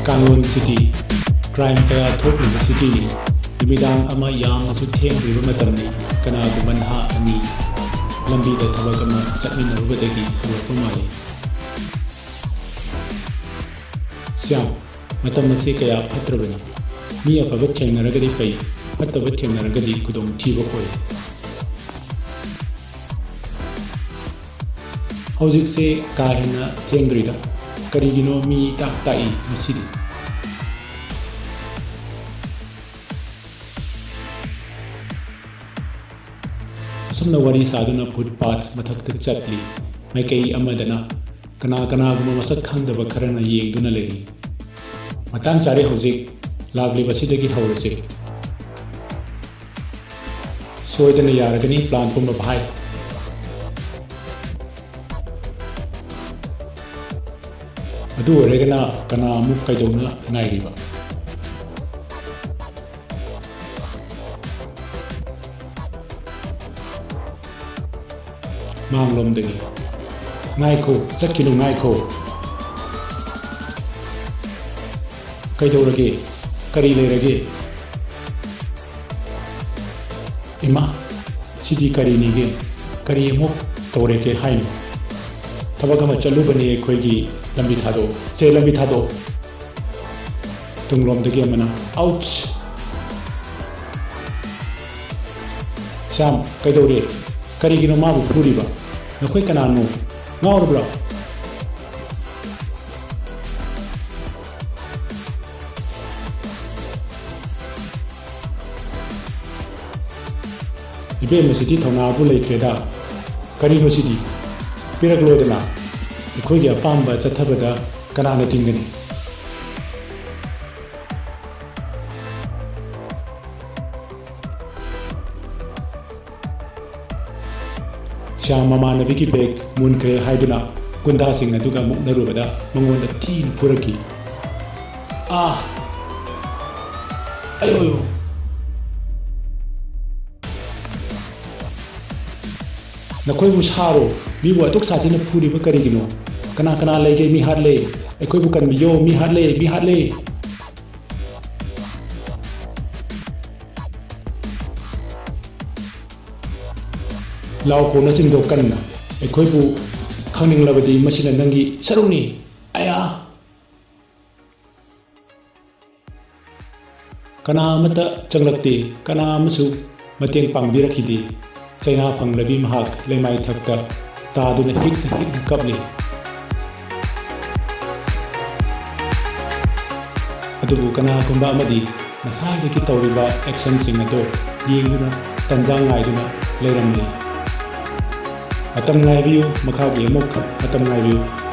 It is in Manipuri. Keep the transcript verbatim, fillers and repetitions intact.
ꯀꯥꯡꯂꯣꯟ city, crime ꯀꯌꯥ ꯊꯣꯛꯂꯤꯕ cityꯅꯤ꯫ ꯅꯨꯃꯤꯗꯥꯡ ꯑꯃ ꯌꯥꯝꯅꯁꯨ ꯊꯦꯡꯗ꯭ꯔꯤꯕ ꯃꯇꯝꯅꯤ꯫ ꯀꯅꯥꯒꯨꯝꯕ ꯅꯍꯥ ꯑꯅꯤ ꯂꯝꯕꯤꯗ ꯊꯕꯛ ꯑꯃ ꯆꯠꯃꯤꯟꯅꯔꯨꯕꯗꯒꯤ ꯍꯜꯂꯛꯄ ꯃꯥꯜꯂꯤ꯫ ꯁ꯭ꯌꯥꯝ, ꯃꯇꯝ ꯑꯁꯤ ꯀꯌꯥ ꯐꯠꯇ꯭ꯔꯕꯅꯤ꯫ ꯃꯤ ꯑꯐꯕ ꯊꯦꯡꯅꯔꯒꯗꯤ ꯐꯩ, ꯐꯠꯇꯕ ꯊꯦꯡꯅꯔꯒꯗꯤ ꯈꯨꯗꯣꯡꯊꯤꯕ ꯑꯣꯏ꯫ ꯍꯧꯖꯤꯛꯁꯦ ꯀꯥ ꯍꯦꯟꯅ ꯊꯦꯡꯗ꯭ꯔꯤꯗ꯫ ꯀꯔꯤꯒꯤꯅꯣ ꯃꯤ ꯇꯥꯛ ꯇꯥꯛꯏ ꯉꯁꯤꯗꯤ? ꯑꯁꯨꯝꯅ ꯋꯥꯔꯤ ꯁꯥꯗꯨꯅ footpath ꯃꯊꯛꯇ ꯆꯠꯂꯤ꯫ ꯃꯥꯏꯀꯩ ꯑꯃꯗꯅ ꯀꯅꯥ ꯀꯅꯥꯒꯨꯝꯕ ꯃꯁꯛ ꯈꯪꯗꯕ ꯈꯔꯅ ꯌꯦꯡꯗꯨꯅ ꯂꯩꯔꯤ꯫ ꯃꯇꯥꯡ ꯆꯥꯔꯦ, ꯍꯧꯖꯤꯛ ꯂꯥꯛꯂꯤꯕꯁꯤꯗꯒꯤ ꯍꯧꯔꯁꯦ꯫ ꯁꯣꯏꯗꯅ ꯌꯥꯔꯒꯅꯤ plan ꯄꯨꯝꯕ ꯚꯥꯏ꯫ ꯑꯗꯨ ꯑꯣꯏꯔꯒꯅ ꯀꯅꯥ ꯑꯃꯨꯛ ꯀꯩꯗꯧꯅ ꯉꯥꯏꯔꯤꯕ? ꯃꯥꯡꯂꯣꯝꯗꯒꯤ꯫ ꯉꯥꯏꯈꯣ, ꯆꯠꯈꯤꯅꯨ, ꯉꯥꯏꯈꯣ꯫ ꯀꯩꯗꯧꯔꯒꯦ? ꯀꯔꯤ ꯂꯩꯔꯒꯦ? ꯏꯃꯥ, ꯁꯤꯗꯤ ꯀꯔꯤꯅꯤꯒꯦ? ꯀꯔꯤ ꯑꯃꯨꯛ ꯇꯧꯔꯦꯒꯦ ꯍꯥꯏꯅꯣ? ꯊꯕꯛ ꯑꯃ ꯆꯠꯂꯨꯕꯅꯦ ꯑꯩꯈꯣꯏꯒꯤ꯫ ꯂꯝꯕꯤ ꯊꯥꯗꯣꯛꯑꯣ꯫ ꯁꯦ, ꯂꯝꯕꯤ ꯊꯥꯗꯣꯛꯑꯣ꯫ ꯇꯨꯡꯂꯣꯝꯗꯒꯤ ꯑꯃꯅ, "ꯑꯥꯎꯆ!" "ꯁ꯭ꯌꯥꯝ, ꯀꯩꯗꯧꯔꯦ? ꯀꯔꯤꯒꯤꯅꯣ ꯃꯥꯕꯨ ꯐꯨꯔꯤꯕ? ꯅꯈꯣꯏ ꯀꯅꯥꯅꯣ? ꯉꯥꯎꯔꯕ꯭ꯔꯥ?" ꯏꯕꯦꯝꯃꯁꯤꯗꯤ ꯊꯧꯅꯥꯕꯨ ꯂꯩꯇ꯭ꯔꯦꯗ꯫ ꯀꯔꯤꯅꯣ ꯁꯤꯗꯤ? ꯄꯤꯔꯛꯂꯣꯗꯅ꯫ ꯑꯩꯈꯣꯏꯒꯤ ꯑꯄꯥꯝꯕ ꯆꯠꯊꯕꯗ ꯀꯅꯥꯅ ꯊꯤꯡꯒꯅꯤ? ꯁ꯭ꯌꯥꯝ ꯃꯃꯥꯟꯅꯕꯤꯒꯤ ꯕꯦꯒ ꯃꯨꯟꯈ꯭ꯔꯦ ꯍꯥꯏꯗꯨꯅ ꯒꯨꯟꯗꯥꯁꯤꯡ ꯑꯗꯨꯒ ꯃꯨꯛꯅꯔꯨꯕꯗ ꯃꯉꯣꯟꯗ ꯊꯤꯅ ꯐꯨꯔꯛꯈꯤ꯫ ꯑꯥ! ꯑꯌꯣ! ꯅꯈꯣꯏꯕꯨ ꯁꯥꯔꯣ? ꯃꯤꯕꯨ ꯑꯗꯨꯛ ꯁꯥꯊꯤꯅ ꯐꯨꯔꯤꯕ ꯀꯔꯤꯒꯤꯅꯣ? ꯀꯅꯥ ꯀꯅꯥ ꯂꯩꯒꯦ? ꯃꯤ ꯍꯥꯠꯂꯦ! ꯑꯩꯈꯣꯏꯕꯨ ꯀꯟꯕꯤꯌꯣ! ꯃꯤ ꯍꯥꯠꯂꯦ! ꯃꯤ ꯍꯥꯠꯂꯦ! ꯂꯥꯎ ꯈꯣꯡꯅꯆꯤꯡꯗꯣ ꯀꯟꯅ꯫ ꯑꯩꯈꯣꯏꯕꯨ ꯈꯪꯅꯤꯡꯂꯕꯗꯤ ꯃꯁꯤꯅ ꯅꯪꯒꯤ ꯁꯔꯨꯛꯅꯤ꯫ ꯑꯌꯥ! ꯀꯅꯥ ꯑꯃꯠꯇ ꯆꯪꯂꯛꯇꯦ, ꯀꯅꯥ ꯑꯃꯁꯨ ꯃꯇꯦꯡ ꯄꯥꯡꯕꯤꯔꯛꯈꯤꯗꯦ꯫ ꯆꯩꯅꯥ ꯐꯪꯂꯕꯤ ꯃꯍꯥꯛ ꯂꯩꯃꯥꯏ ꯊꯛꯇ ꯇꯥꯗꯨꯅ ꯍꯤꯛꯅ ꯍꯤꯛꯅ ꯀꯞꯂꯤ꯫ ꯑꯗꯨꯕꯨ ꯀꯅꯥꯒꯨꯝꯕ ꯑꯃꯗꯤ ꯉꯁꯥꯏꯗꯒꯤ ꯇꯧꯔꯤꯕ ꯑꯦꯛꯁꯟꯁꯤꯡ ꯑꯗꯨ ꯌꯦꯡꯗꯨꯅ ꯇꯟꯖꯥ ꯉꯥꯏꯗꯨꯅ ꯂꯩꯔꯝꯂꯤ꯫ ꯃꯇꯝ ꯉꯥꯏꯕꯤꯌꯨ, ꯃꯈꯥꯒꯤ ꯑꯃꯨꯛ ꯃꯇꯝ ꯉꯥꯏꯕꯤꯌꯨ꯫